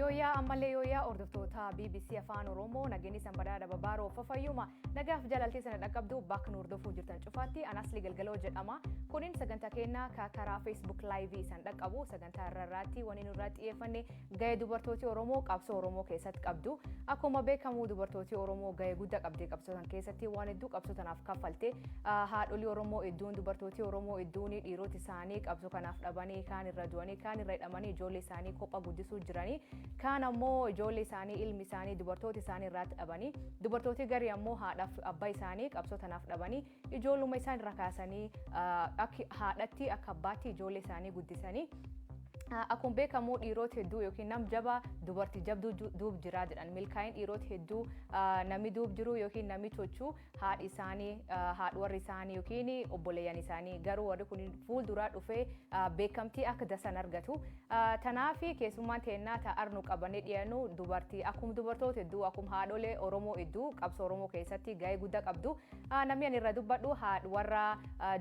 Yooyyaa ammallee yooyyaa hordoftoota BBC Afaan Oromoo, nageenyi sanbadaa dababaaroo fafayyuma nagaaf jaalaltii sana dhaqqabdu bakka nu hordofuu jirtan cufaatti. Anasli Galgaloo jedhama. Kunin sagantaa keenna ka karaa Facebook Live isan dhaqqabu. Sagantaa irra irraatti wanni nurraa xiyyeeffanne gahee dubartooti Oromoo qabsoo Oromoo keessatti qabdu. Akkuma beekamu dubartooti Oromoo gahee guddaa qabdi qabsoo tan keessatti, waan hedduu qabsoo tanaaf kaffalte. Haadholii Oromoo hedduun, dubartooti Oromoo hedduun dhiirota isaanii qabsoo kanaaf dhabanii, kaan irra du'anii, kaan irra hidhamanii, ijoollee isaanii kopha guddisuu jiranii, kaan ammoo ijoollee isaanii, ilmi isaanii, dubartoota isaanii irraatti dhabanii, dubartooti garii ammoo haadhaaf abbaa isaanii qabsoo tanaaf dhabanii, ijoolluma isaan irra kaasanii akka haadhatti akka abbaatti ijoollee isaanii guddisanii. Akkuma beekamu dhiirota hedduu yookiin nam jabaa dubartii jabduu duub jiraa jedhan. Milkaa'in dhiirota hedduu namni duub jiru yookiin namni tochuu haadhi isaanii, haadha warri isaanii yookiin obboleeyyan isaanii, garuu warri kun fuulduraa dhufee beekamtii akka dasan argatu. Tanaaf keessummaan teennaa ta'arnu qabannee dhiyaannu dubartii akkuma dubartoota hedduu, akkuma haadholee Oromoo hedduu qabsoo Oromoo keessatti gahee guddaa qabdu. Namni ani irra dubbadhu haadha warra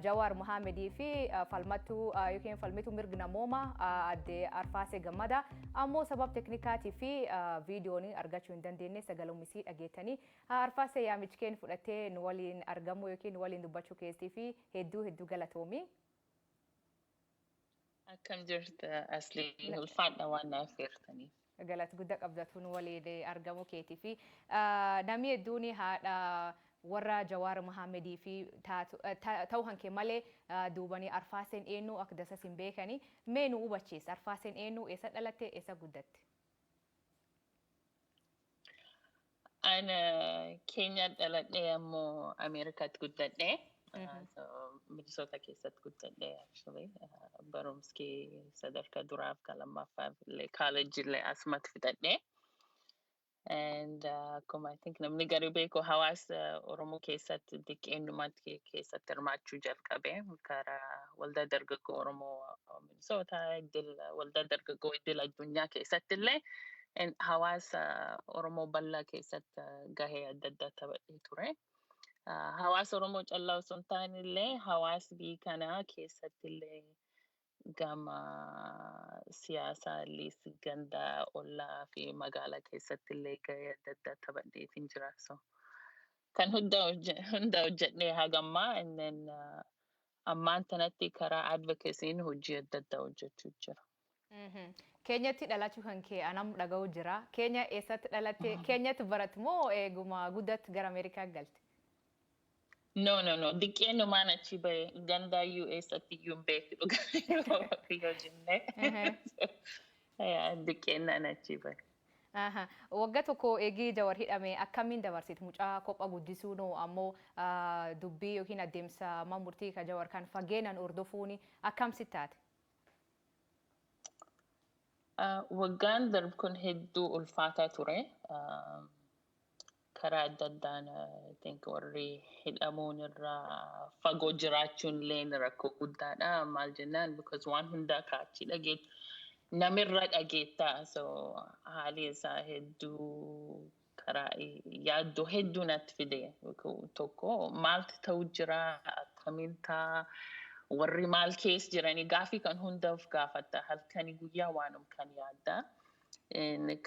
Jawaar Mohaamedii fi falmattuu yookiin falmituu mirga namoomaa adde Arfaasee Gammada. Ammoo sabab teknikaatii fi viidiyoon argachuu hin dandeenye, sagalumisii dhageettanii. Arfaasee, yaamichi keen fudhattee nu waliin argamuu yookiin nu waliin dubbachuu keessii fi hedduu hedduu galatoomi. Akkam jirta Aslii? Ulfaadha waan naaf feertaniif. Galata guddaa qabdatu nu waliin argamuu keetii fi namni hedduun haadha warra Jawaar Mohaamedii fi ta'uu hanke malee duubanii Arfaaseen eenyu akka dasas hin beekani. Mee nu hubachiisa, Arfaaseen eenyu, eessa dhalatte, eessa guddatte? Ana Keenyaa dhaladhee ammoo Ameerikaatti guddadhee. So Minnesota keessatti guddadhee actually. Barumsi sadarkaa duraaf kan lammaffaaf illee college illee asumatti fixadhee. And akkuma I think namni gari beeku, hawaasa Oromoo keessatti xiqqeenyumatti keessatti hirmaachuu jalqabe karaa Waldaa Dargaggoo Oromoo Minnesota, Waldaa Dargaggoo Idil Addunyaa keessatti illee and hawaasa Oromoo bal'aa keessatti gahee adda addaa taphadhee ture. Hawaasa Oromoo callaa osoo hin taane illee hawaasa biyya kanaa keessatti illee gama siyaasaa illee ganda ollaa fi magaalaa keessatti illee gahee adda addaa taphadheetiin jira. So kan hunda hojjedhee hagammaa and then ammaan tanatti karaa advocacy'n hojii adda addaa hojjechuu jira. Keenyatti dhalachuu kan kee anam dhaga'u jira. Keenya eessatti dhalatte? Keenyatti baratte moo eeguma guddatti gara Ameerikaa galte? No, no, no. Diqqeenumaan achi bahe, gandaayyuu eessatti iyyuu hin beeku dhugaa yoo jenne. Diqqeennaan achi bahe. Waggaa tokko eegii Jawar hidhame akkamiin dabarsite? Mucaa kopha guddisuu noo ammoo dubbii yookiin adeemsa murtii ka Jawar kan fageenan hordofuun akkam sitti taate? Waggaan darbe kun hedduu ulfaataa ture. Karaa adda addaan I think warri hidhamuun irraa fagoo jiraachuun illee rakkoo guddaadha. Maal jennaan, because waan hundaa kaachi dhageettu namirra dhageettaa. So haalli isaa hedduu karaa yaaddoo hedduu natti fide. Tokko, maaltu ta'u jira, akkamiin ta'a, warri maal keessa jiranii, gaafii kan hunda of gaafatta, halkanii guyyaa waanum kan yaadda.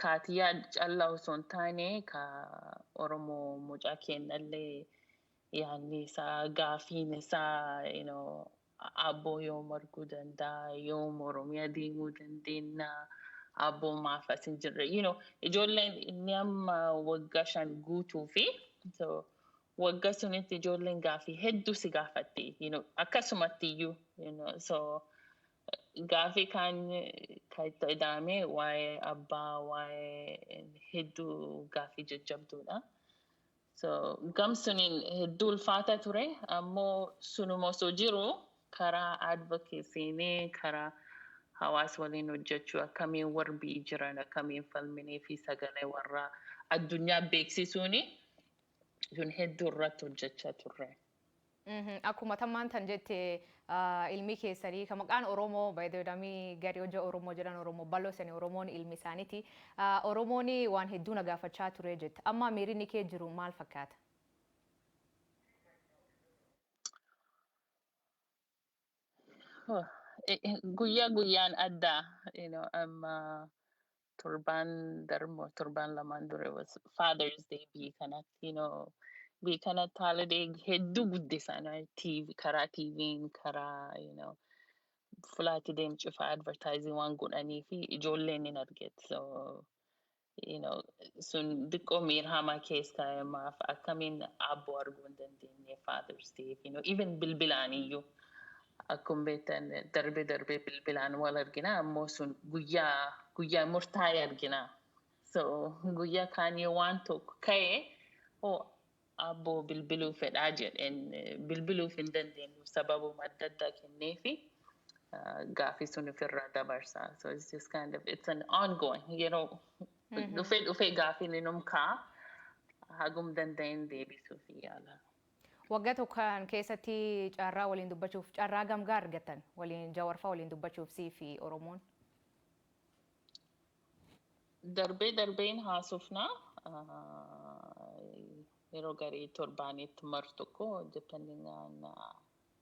Kaatiyyaa callaa osoo hin taane ka Oromoo mucaa kennallee yaadni isaa, gaafiin isaa abboo yoom arguu danda'a, yoom Oromiyaa deemuu dandeenya, abboo maaf as hin jirre, ijoolleen inni amma waggaa 5 guutuu fi so waggaa sunitti ijoolleen gaafii hedduu si gaafatti, akkasumatti iyyuu, so gaafii kaan kan itti ida'ame waa'ee abbaa, waa'ee hedduu gaafii jajjabduudha. So gam suniin hedduu ulfaata ture, ammoo sunuma osoo jiru karaa advocacy'n, karaa hawaasa waliin hojjechuu, akkamiin warri jiran akkamiin falminee fi sagalee warra addunyaa beeksisuuni sun hedduu irratti hojjechaa turre. Akkuma tammaan tan jette, ilmi keessanii kan maqaan Oromoo baay'ee gadi hojii Oromoo jedhan, Oromoo bal'oo sani, Oromoon ilmi isaaniiti. Oromoon waan hedduu na gaafachaa ture jette. Amma miirri kee jiru maal fakkaata? Guyyaa guyyaan addaa, amma Torbaan darbo, torbaan 2n dura was Father's Day biyya kanatti. Biyya kanatti holiday hedduu guddisan, TV, karaa TV'n, karaa fulaatti deemu cufa advertising waan godhanii fi ijoolleen hin arget. So sun xiqqoo miira hamaa keessa kaa'amaaf akkamiin abboo arguu hin dandeenye Father's Day, even bilbilaan iyyuu. Akkuma beektan, darbee darbee bilbilaan wal argina, ammoo sun guyyaa guyyaa murtaa'e argina. So guyyaa kaan yoo waan tokko ka'e, "Oh, abboo bilbiluu fedhaa," jedheen, bilbiluuf hin dandeenyu, sababuma adda addaa kenneefi gaafii sun ofirraa dabarsa. So it's just kind of, it's an ongoing yeroo dhufee dhufee gaafiin inum ka'a, hagum danda'een deebisuuf yaala. Waggaa tokkoon keessatti carraa waliin dubbachuuf carraa gamgaa argattan waliin Jawaarfaa waliin dubbachuuf sii fi Oromoon? Darbee darbeen haasofnaa, yeroo garii torbaanitti mar tokko, depending on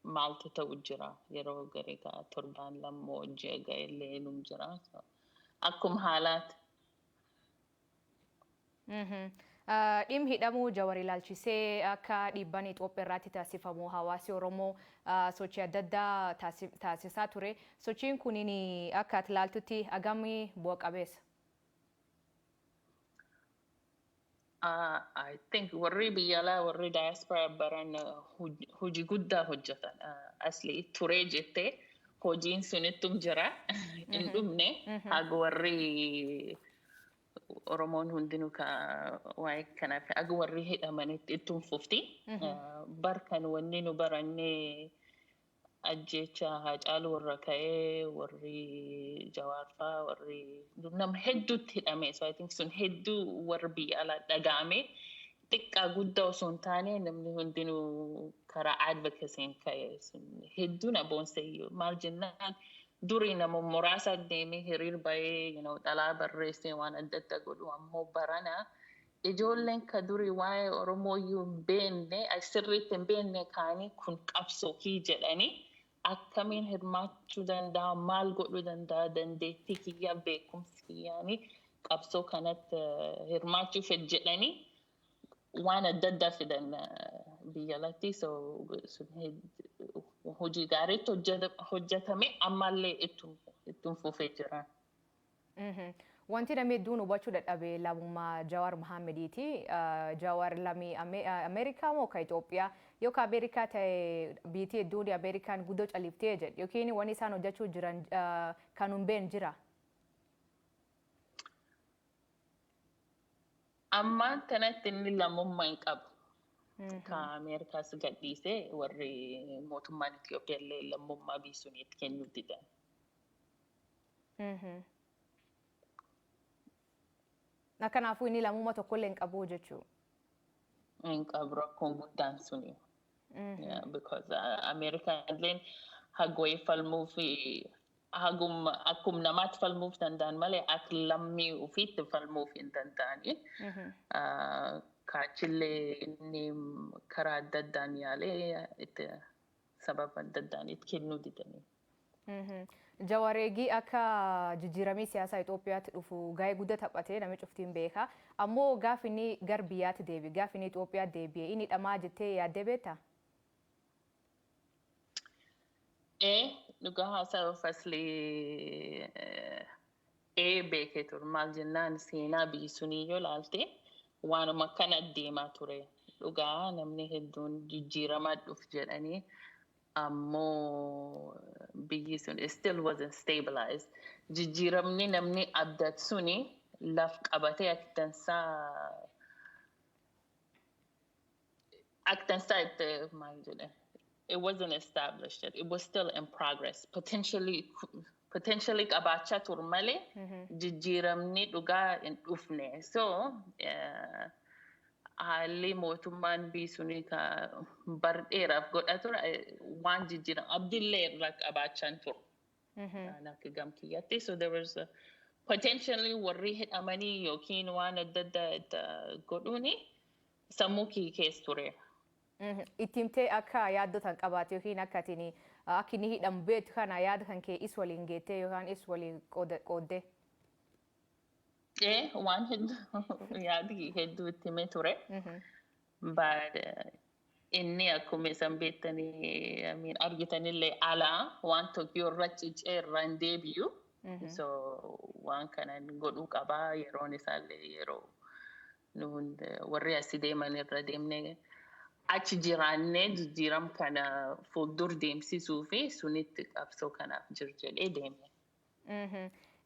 maaltu ta'u jira. Yeroo garii torbaan 2 ji'a ga'ellee num jira. Akkuma haalaati. Dhimmi hidhamuu Jawar ilaalchisee akka dhiibbaan Itoophiyaa irratti taasifamu hawaasi Oromoo sochii adda addaa taasisaa ture. Sochiin kunin akka ati ilaaltutti hagamii bu'a qabeessa? I think warri biyya alaa, warri diaspora baran hojii guddaa hojjetan. Asli turee jettee hojiin sunittum jira. Hin dhumne haga warri Oromoon hundinuu ka waa'ee kanaaf haga warri hidhamanitti ittum fufti. Barkan wanni nu barannee ajjecha Haacaaluu warra ka'ee, warri Jawaarfaa, warri nama hedduutti hidhame. So I think sun hedduu warra biyya alaa dhaga'ame, xiqqaa guddaa osoo hin taane namni hundinuu karaa advocacy'n ka'e, sun hedduu na boonseyyuu. Maal jennaan, durii nama muraasa deemee hiriir bahee xalaa barreessee waan adda addaa godhu, ammoo barana ijoolleen ka durii waa'ee Oromoo iyyuu hin beekne, sirriitti hin beekne, kaanii kun qabsoo kii jedhanii, akkamiin hirmaachuu danda'a, maal godhuu danda'a, dandeettii kiyyaa, beekumsi kiyyaanii qabsoo kanatti hirmaachuu fed jedhanii waan adda addaa fidan biyya alatti. So sun hojii gaariitti hojjetame, ammallee ittum fufee jira. Wanti namni hedduun hubachuu dadhabe lammummaa Jawaar Mohammediiti. Jawaar lammii Ameerikaa moo ka Itoophiyaa? Yoo ka Ameerikaa ta'e, biitii hedduun Ameerikaan guddoo califtee jedhu yookiin wanni isaan hojjechuu jiran kan hin beekne jira. Ammaan kanatti inni lammummaa hin qabu. Ka Ameerikaas gadhiisee, warri mootummaan Itoophiyaa illee lammummaa biyya suniitti kennuu didan. Kanaafuu inni lammummaa tokkollee hin qabu jechuudha. Hin qabu, rakkoon guddaan suni. Because Ameerikaan illeen hagwayii falmuu fi hagum akkum namaatti falmuuf danda'an malee akka lammii ofiitti falmuuf hin danda'ani. Kaachillee inni karaa adda addaan yaalee itti sababa adda addaan itti kennuu didanii. Jawaar eegii akka jijjiiramii siyaasaa Itoophiyaatti dhufu gahee guddaa taphatee namni cuftiin beeka. Ammoo gaaf inni gara biyyaatti deebi'e, gaaf inni Itoophiyaatti deebi'e, inni hidhamaa jettee yaaddee beektaa? Ee, dhugaa haasa'uuf asli ee, beekee ture. Maal jennaan, seenaa biyyi sunii yoo ilaalte waanuma akkana deemaa ture. Dhugaa namni hedduun jijjiiramaa dhuf jedhanii, ammoo biyyi sun still wasn't stabilized. Jijjiiramni namni abdat suni laf qabatee akka dansaa itti maal jedhe, it wasn't established yet. It was still in progress. Potentially qabaachaa ture malee jijjiiramni dhugaa hin dhufne. So haalli mootummaan biyyi sunii ka bar dheeraaf godha ture waan jijjiiram abdillee irraa qabaachaa hin turu. Akka gamkiyyatti. So there was a, potentially warri hidhamanii yookiin waan adda addaa godhuuni sammuu kiyya keessa ture. Itti himtee akka yaaddoo tan qabaate yookiin akka atiin akka inni hidhamu beektu kana yaada kan kee is waliin geettee yookaan is waliin qooddee? Waan hedduu yaadi hedduu itti himee ture. But inni akkuma isan beektanii, I mean, argitanillee alaa waan tokko yoo irra ciccee irra hin deebi'u. So waan kana godhuu qabaa, yeroon isaallee yeroo nu warri asii deeman irra deemnee achi jiraannee jijjiiram kana fuuldur deemsisuu fi sunitti qabsoo kanaaf jir jedhee deeme.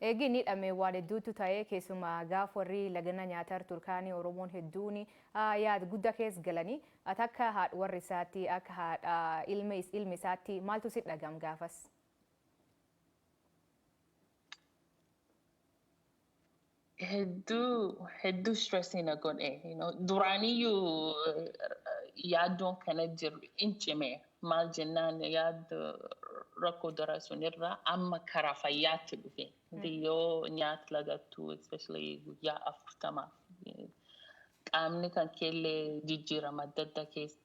Eegi inni hidhame waan hedduutu ta'ee, keessumaa gaaf warri lagana nyaataa turkaanii Oromoon hedduun yaada guddaa keessa galanii, ati akka haadha warri isaatti, akka haadha ilmi isaatti maaltu si dhagam gaafas? Hedduu hedduu stressii na godhe. Duraaniyyuu yaaddoon kana jiru in cime. Maal jennaan, yaaddo rakkoo dura sunirra amma karaa fayyaatti dhufe. Yoo nyaata lagattu, especially guyyaa 40, qaamni kan keellee jijjiirama adda addaa keessa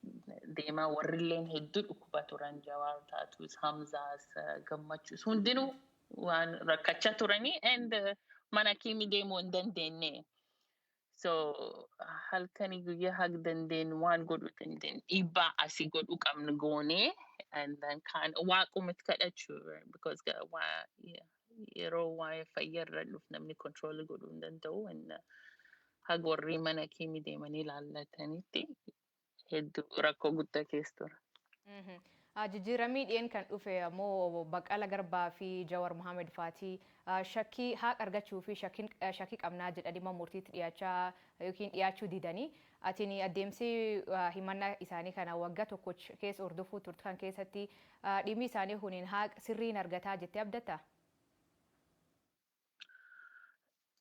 deemaa, warrilleen hedduu dhukkuba turan, Jawaar taatus, Hamzaas, Gammachuus, hundinuu waan rakkachaa turanii and mana kiimii deemuu hin dandeenye. So halkanii guyyaa haga dandeenyu waan godhuu dandeenyu dhiibbaa asii godhuu qabnu goonee and then kaan waaqumatti kadhachuu, because yeroo waa'ee fayyaa irra dhufu namni control godhuu hin danda'u and haga warri mana kiimii deemanii ilaallatanitti hedduu rakkoo guddaa keessa ture. Jijjiiramii dhiyeen kan dhufe ammoo Baqqala Garbaa fi Jawar Mohaammed faatii shakkii haqa argachuu fi shakkii qabnaa jedhanii murtiitti dhiyaachaa yookiin dhiyaachuu didanii, atiin adeemsi himannaa isaanii kana waggaa tokko keessa hordofuu turte kan keessatti dhimmi isaanii kuniin haqa sirriin argataa jettee abdatta?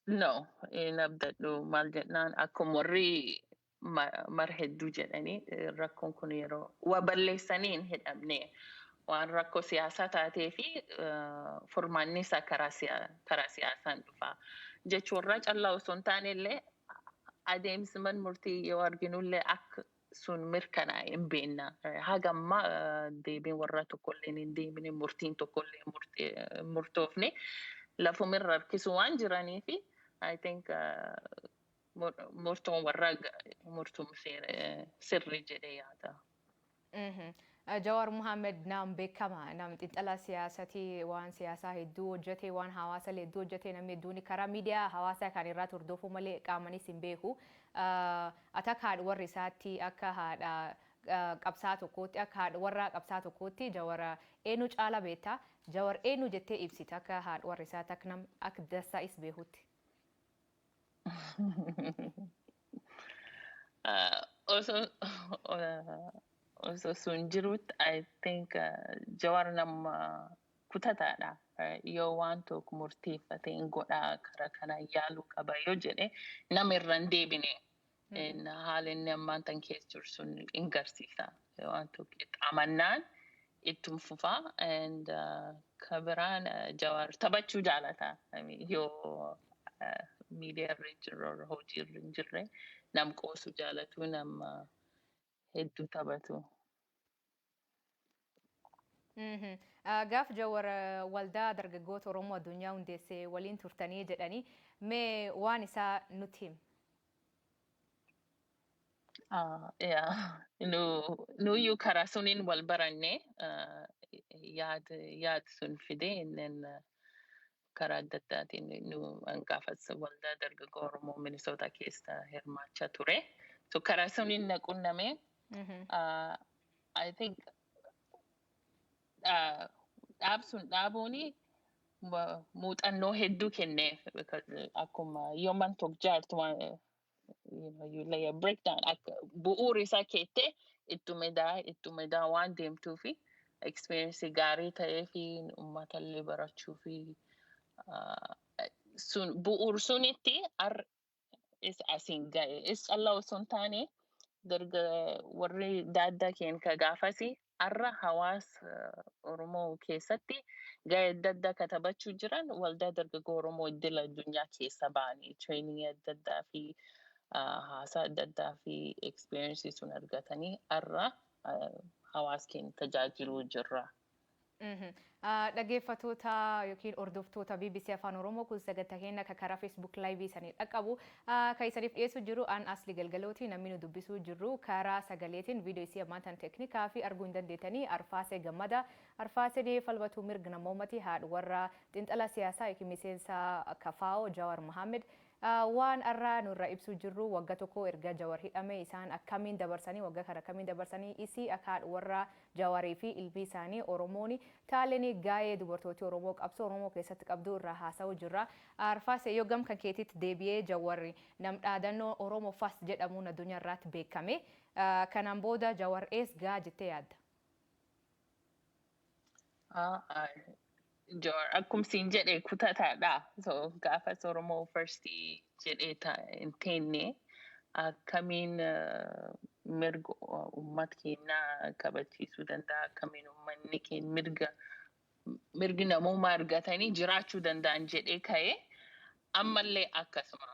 No, hin abdadhu. Maal jennaan, akkuma warri mar hedduu jedhanii, rakkoon kun yeroo waa balleessanii hin hidhamne, waan rakkoo siyaasaa taatee fi furmaanni isaa karaa siyaasaan dhufa. Jechuurraa callaa osoo hin taane illee adeemsi man murtii yoo arginullee akka sun mirkanaa'e hin beekna. Haga ammaa deebiin warra tokkollee hin deebine, murtiin tokkollee murtoofne, lafumirra harkisu waan jiranii fi I think murtoon warra murtuun sirrii jedhee yaada. Jawaar Mohaammed nam beekama, nam xiinxalaa siyaasatii, waan siyaasaa hedduu hojjete, waan hawaasa hedduu hojjete, namni hedduun karaa miidiyaa hawaasaa kan irraa hordofuu malee qaamanis hin beeku. Ati akka haadha warri isaatti, akka haadha qabsaa tokkootti, akka haadha warra qabsaa tokkootti Jawar eenyu caala beektaa? Jawar eenyu jettee ibsita akka haadha warri isaatti, akka nam akka dassaa is beekutti? Osoo sun jirutti, I think Jawar nama kutataadha. Yoo waan tokko murteeffate hin godhaa, karaa kana yaaluu qaba yoo jedhe, nama irra hin deebine. Haala inni ammaan tan keessa jiru sun hin garsiisa. Waan tokko amannaan ittum fufaa and kabiraan Jawar taphachuu jaalata. Yoo miidiyaa irra hin jirre, hojii irra hin jirre, nam qoosuu jaalatu, nama hedduu taphatu. Gaaf Jawar waldaa dargaggoota Oromoo addunyaa hundeessee waliin turtanii jedhanii, mee waan isaa nutti himi. Nuyyuu karaa suniin wal baranne, yaad sun fide, inneen karaa adda addaatiin nu gaafas waldaa dargaggoo Oromoo Minnesota keessa hirmaachaa ture. So karaa suniin na qunname. I think dhaab sun dhaabuuni muuxannoo hedduu kenneef, because akkuma yoo man tokko jaartu waan you lay a breakdown, akka bu'uura isaa keettee ittuma edaa waan deemtuu fi experience gaarii ta'ee fi uummatallee barachuu fi sun bu'uur sunitti is asiin ga'e. Is callaa osoo hin taane, darga warri daaddaa keenya ka gaafasi har'a hawaasa Oromoo keessatti ga'ee adda addaa katabachuu jiran waldaa dargaggoo Oromoo idil addunyaa keessa ba'anii training adda addaa fi haasaa adda addaa fi experience sun argatanii har'a hawaasa keenya tajaajiluu jirra. Dhaggeeffattoota yookiin hordoftoota BBC Afaan Oromoo, kun sagantaa keenya kan karaa Facebook Live isanii dhaqqabu kan isaniif dhiyeessu jiru an Asli Galgalooti. Namni nu dubbisuu jirru karaa sagaleetiin, viidiyoo isii ammaan tan teeknikaa fi arguu hin dandeettanii, Arfaasee Gammada. Arfaaseen falmatuu mirga namoomati, haadha warra xiinxala siyaasaa yookiin miseensa KFO Jawar Mohammed. Waan har'aa nurra ibsuu jirru, waggaa tokko erga Jawar hidhame isaan akkamiin dabarsanii, waggaa kana akkamiin dabarsanii, isii akka haadha warra Jawarii fi ilmi isaanii Oromoon taaleen gaa'ee dubartooti Oromoo qabsoo Oromoo keessatti qabdu irraa haasa'uu jirra. Arfaasee, yoo gam kan keetitti deebi'ee, Jawarri nam dhaadannoo "Oromo First" jedhamuun addunyaa irratti beekame. Kanaan booda Jawar ees gaa jettee yaadda? Jawar akkuma siin jedhe kutataadha. So gaafas "Oromoo First" jedhee hin teenne, akkamiin mirga uummata keenyaa kabachiisuu danda'a, akkamiin uummanni keenya mirgi namummaa argatanii jiraachuu danda'an jedhee ka'ee, ammallee akkasuma.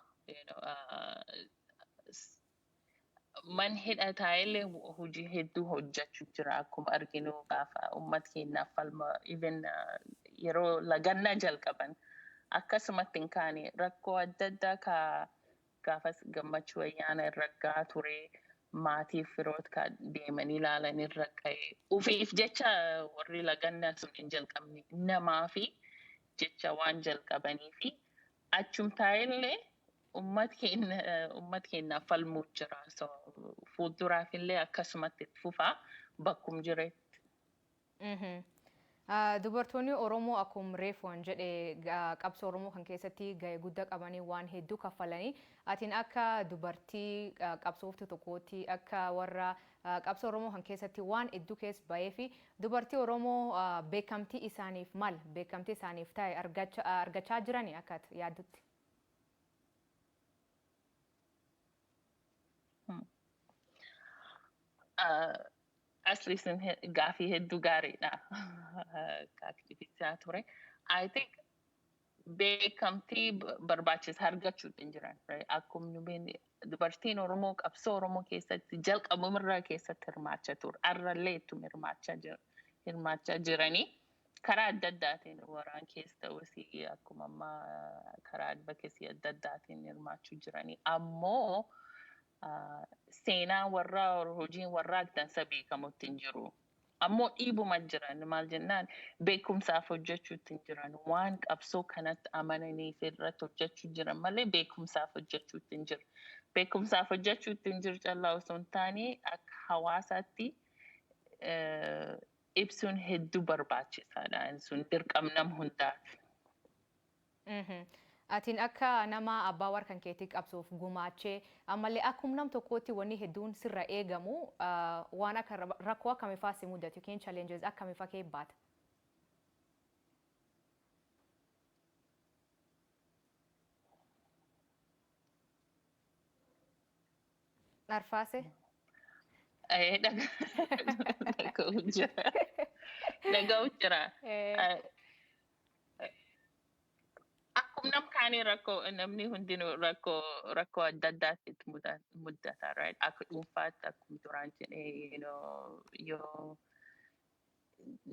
Man hidhataa illee hojii hedduu hojjechuu jira, akkuma arginu gaafa uummata keenyaaf falma, even yeroo lagannaa jalqaban akkasumatti hin kaane. Rakkoo adda addaa ka gaafas Gammachuu Ayyaana irra gahaa ture, maatiif firoota ka deemanii ilaalan irra ga'e. Ufiif jecha warri lagannaa sun hin jalqabne, namaa fi jecha waan jalqabanii fi achum taa'ellee uummata keenyaaf falmuu jira. So fuulduraaf illee akkasumatti itti fufaa bakkum jiretti. Dubartoonni Oromoo akkuma reefuun jedhe qabsoo Oromoo kan keessatti gahee guddaa qabanii, waan hedduu kaffalanii, atiin akka dubartii qabsooftu tokkootti, akka warra qabsoo Oromoo kan keessatti waan hedduu keessa bahee fi dubartii Oromoo beekamtii isaaniif maal, beekamtii isaaniif ta'e argachaa jirani akka yaaddutti? Asli sun gaafii hedduu gaariidha. Gaafii ture. I think beekamtii barbaachisa argachuu hin jiran. Akkuma nu beeknu, dubartiin Oromoo qabsoo Oromoo keessatti jalqabumarraa keessatti hirmaachaa ture. Har'allee ittuma hirmaachaa jiranii. Karaa adda addaatiin, waraan keessa ta'us, akkuma ammaa karaa advocacy adda addaatiin hirmaachuu jiranii. Ammoo seenaa warraa, hojiin warraa dansa beekamutti hin jiru. Ammoo dhiibuma jiran. Maal jennaan, beekumsaaf hojjechuutti hin jiran. Waan qabsoo kanatti amananiif irratti hojjechuu jiran malee beekumsaaf hojjechuutti hin jiru. Beekumsaaf hojjechuutti hin jiru callaa osoo hin taane, akka hawaasaatti ibsuun hedduu barbaachisaadha. Sun dirqama nama hundaati. Atiin akka nama abbaa warra kan keetii qabsoof gumaachee, ammallee akkuma nam tokkootti wanni hedduun sirra eegamu, waan akka rakkoo akkamii si mudatu yookiin challenges akkamii fa'aa kee baata? Arfaase? Dhaga'u jira. Dhaga'u jira. Akkuma nam kaanii rakkoo, namni hundinuu rakkoo adda addaatti mudata, right? Akka dhuunfaatti, akkuma duraan jedhee, yoo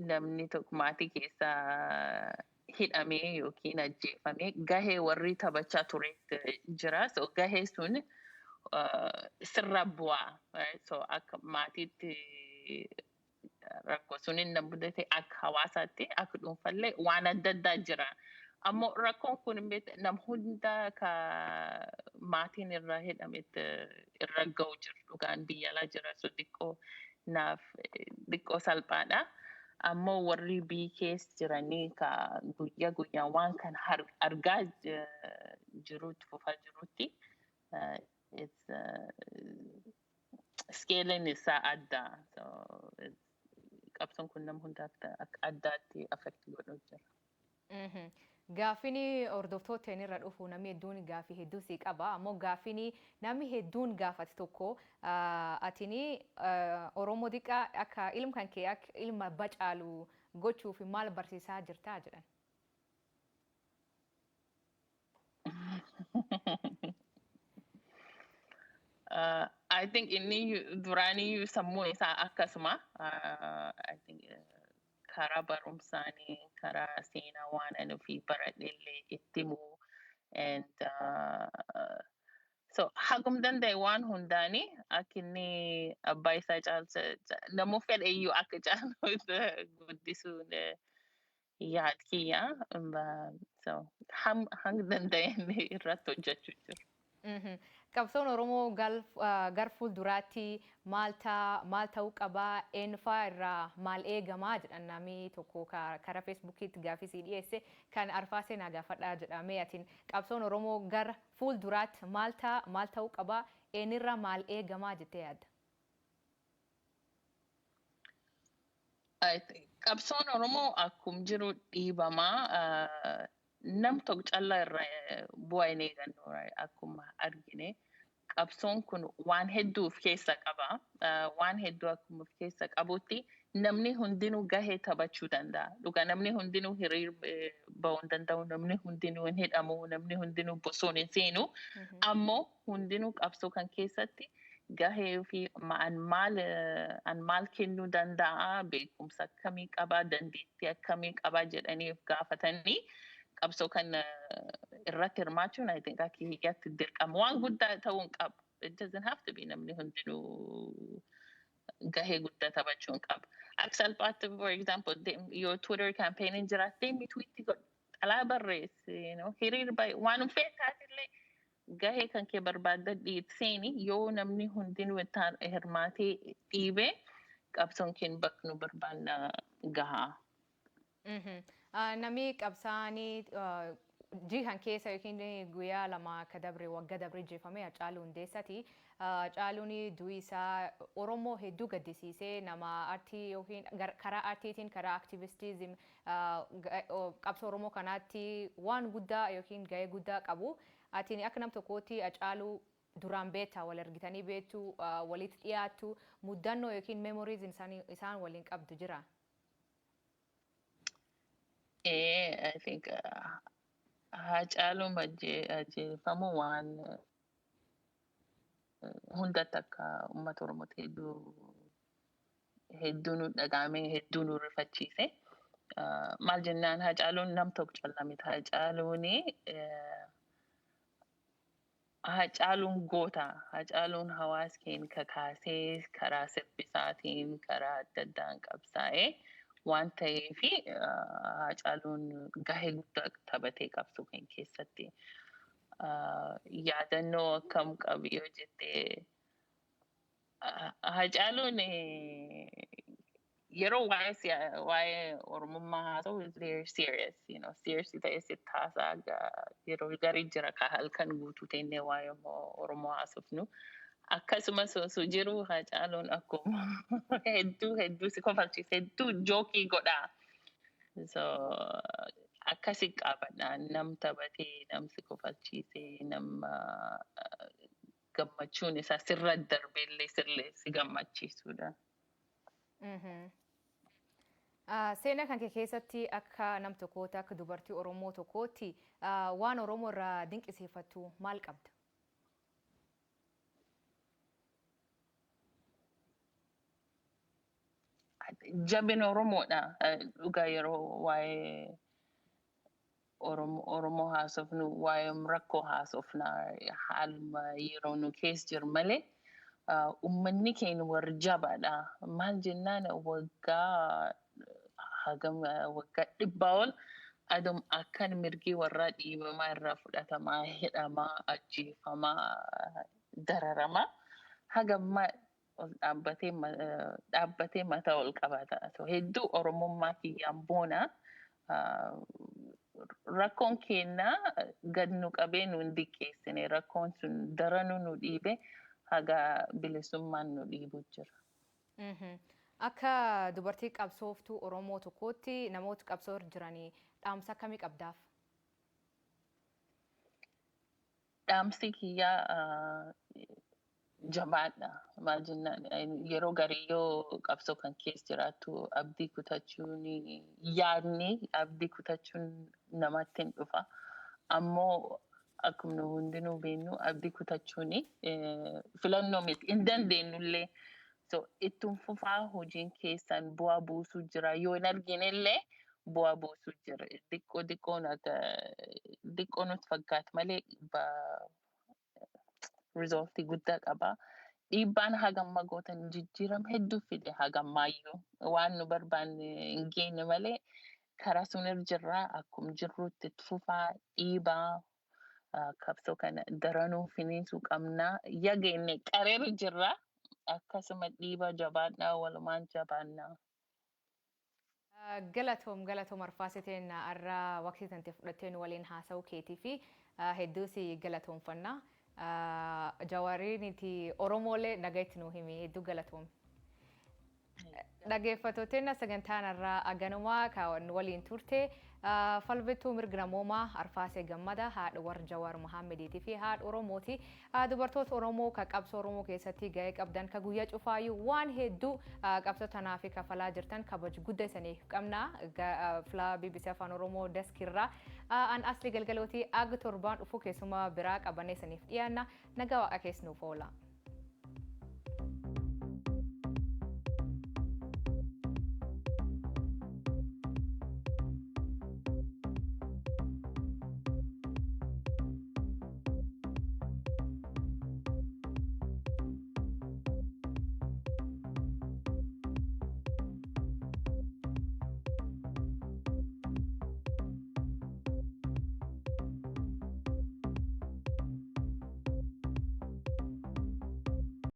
namni tokko maatii keessaa hidhamee yookiin ajjeefamee, gahee warri taphachaa turetti jira. So gahee sun sirra bu'aa. So akka maatiitti rakkoo sun inni mudate, akka hawaasaatti, akka dhuunfallee waan adda addaa jira. Ammoo rakkoon kun nam hunda ka maatiin irraa hidhametti irra ga'u jiru, dhugaan biyya alaa jira, so xiqqoo naaf xiqqoo salphaadha. Ammoo warri biyya keessa jiranii ka guyyaa guyyaan waan kana argaa jirutti, fufaa jirutti, scaling isaa adda. So qabsoon kun nama hundaaf akka addaatti affect godhu jira. Gaaffiin hordoftoota irra dhufu, namni hedduun gaaffii hedduu sii qaba. Ammoo gaaffiin namni hedduun gaafate tokko, atini Oromoo xiqqaa akka ilma kan kee akka ilma bacaalu gochuuf maal barsiisaa jirtaa jedhan. I think inni duraanii sammuu isaa akkasuma. I think Karaa barumsaanii, karaa seenaa waan ani ofii baradhe itti himuu. And so hagum danda'e waan hundaani akka inni abbaa isaa caalcha namuu fedhe iyyuu akka caalu guddisuun yaad kiyya. So hanga danda'een irratti hojjechuu jiru. Qabsoon Oromoo gar fuulduraatti maal ta'uu qabaa, eenyufaa irraa maal eegamaa jedhan. Namni tokko karaa Feesbuukiitti gaaffii sii dhiyeesse kan arfaasee naa gaafadhaa jedhamee. Atiin qabsoon Oromoo gara fuulduraatti maal ta'uu qabaa, eenyurraa maal eegamaa jettee yaadda? Qabsoon Oromoo akkum jiru dhiibamaa, nam tokko callaa irraa bu'aa hin eegannu. Akkuma argine, qabsoon kun waan hedduu of keessa qaba. Waan hedduu akkuma of keessa qabutti namni hundinuu gahee taphachuu danda'a. Dhugaa, namni hundinuu hiriir bahuu hin danda'u, namni hundinuu hin hidhamu, namni hundinuu bosona hin seenu. Ammoo hundinuu qabsoo kan keessatti gahee fi an maal kennuu danda'a, beekumsa akkamii qabaa, dandeettii akkamii qabaa jedhanii of gaafatanii qabsoo kan irratti hirmaachuun, I think, akka hiyyaatti dirqama. Waan guddaa ta'uu hin qabu. It doesn't have to be namni hundinuu gahee guddaa taphachuu hin qabu. Akka salphaatti, for example, yoo Twitter campaign jiraatte, deemi tweet godhu, xalaa barreessi, hiriir bahi, waan feet taatillee gahee kan kee barbaadda seeni. Yoo namni hundinuu hirmaatee dhiibee, qabsoon keenya bakka nu barbaanna gahaa. Namni qabsaanii jihan keessa yookiin guyyaa 2 akka dabre, waggaa dabre jeefame Hacaaluu Hundeessaati. Hacaaluun du'i isaa Oromoo hedduu gaddisiisee, nama aartii yookiin karaa aartiitiin, karaa activism qabsoo Oromoo kanaatti waan guddaa yookiin gahee guddaa qabu. Atiin akka nam tokkootti Hacaaluu duraan beektaa, wal argitanii beektu, walitti dhiyaattu, muddannoo yookiin memories isaan waliin qabdu jira? I think Hacaaluun ajjeefamuu waan hundatti akka uummata Oromootti hedduu hedduu nu dhagahame, hedduu nu rifachiise. Maal jennaan, Hacaaluun nam tokko callaa miti. Hacaaluun goota. Hacaaluun hawaasa keenya kakaasee karaa sirbisaatiin, karaa adda addaan qabsaa'ee waan ta'eef, Hacaaluun gahee guddaa taphatee qabsoo keenya keessatti. Yaadannoo akkam qabu yoo jettee, Hacaaluun yeroo waa'ee Oromummaa haasa'u is very serious, serious ta'ee sitti haasa'a. Yeroo garii jira ka halkan guutuu teennee waa'ee Oromoo haasofnu. Akkasumas osoo jiru, Hacaaluun akkuma hedduu hedduu si kofalchiisa, hedduu joke godha. So akkasi qabadha, nam taphatee, nam si kofalchiisee, nama gammachuun isaa sirra darbeellee sirlee si gammachiisudha. Seenaa kan kee keessatti akka nam tokkootti, akka dubartii Oromoo tokkootti, waan Oromoo irraa dinqisiifattu maal qabda? Jabina Oromoodha. Dhugaa, yeroo waa'ee Oromoo haasofnu, waa'ee rakkoo haasofna, haaluma yeroo nu keessa jiru malee, uummanni keenya warra jabaadha. Maal jennaan, waggaa hagam, waggaa 100 ol adum akkan mirgi warraa dhiibamaa, irraa fudhatamaa, hidhamaa, ajjeefamaa, dararamaa, hagammaa ol dhaabbatee mataa ol qabata. So hedduu Oromummaa kiyyaan boona. Rakkoon keenya gad nu qabee nu hin diqqeessine. Rakkoon sun daranuu nu dhiibe, haga bilisummaan nu dhiibu jira. Akka dubartii qabsooftuu Oromoo tokkootti namoota qabsoo irra jiranii dhaamsa akkamii qabdaaf? Dhaamsi kiyyaa jabaadha. Maal jennaan, yeroo garii yoo qabsoo kan keessa jiraattu abdii kutachuun, yaadni abdii kutachuun namatti hin dhufa. Ammoo akkuma nu hundinuu beeknu, abdii kutachuun filannoo miti. Hin dandeenyullee. So ittum fufaa, hojiin keessan bu'aa buusuu jira. Yoo hin arginellee bu'aa buusuu jira. Xiqqoo xiqqoo xiqqoo nutti fakkaata malee resultii guddaa qaba. Dhiibbaan hagamma gootan jijjiirama hedduu fide hagammaayyuu, waan nu barbaanne hin geenye malee karaa sun irra jirra. Akkuma jirrutti itti fufaa, dhiibaa qabsoo kana daranuu finiinsuu qabnaa. Yageenne qareera jirra, akkasuma dhiibaa, jabaadhaa, walumaan jabaannaa. Galatoom, galatoom Arfaasiteen, har'a waqtii tante fudhattee nu waliin haasa'uu keetii fi hedduu si galatoomfanna. Jawaariin Oromoolee nagayatti nu himi, hedduu galatoom. Dhaggeeffattootni, sagantaan irraa aganumaa kan waliin turte falmituu mirga namoomaa Arfaasee Gammada, haadha warra Jawaar Muhammediitii fi haadha Oromooti. Dubartoota Oromoo ka qabsoo Oromoo keessatti gahee qabdan, ka guyyaa cufaayyuu waan hedduu qabsoo tanaa fi kafalaa jirtan, kabaju guddaa isaniif qabna. Filaa BBC Afaan Oromoo deskirraa an Asli Galgalootii. Ag torbaan dhufu keessuma biraa qabannee isaniif dhiyaanna. Nagaa Waaqa keessa nuuf oola.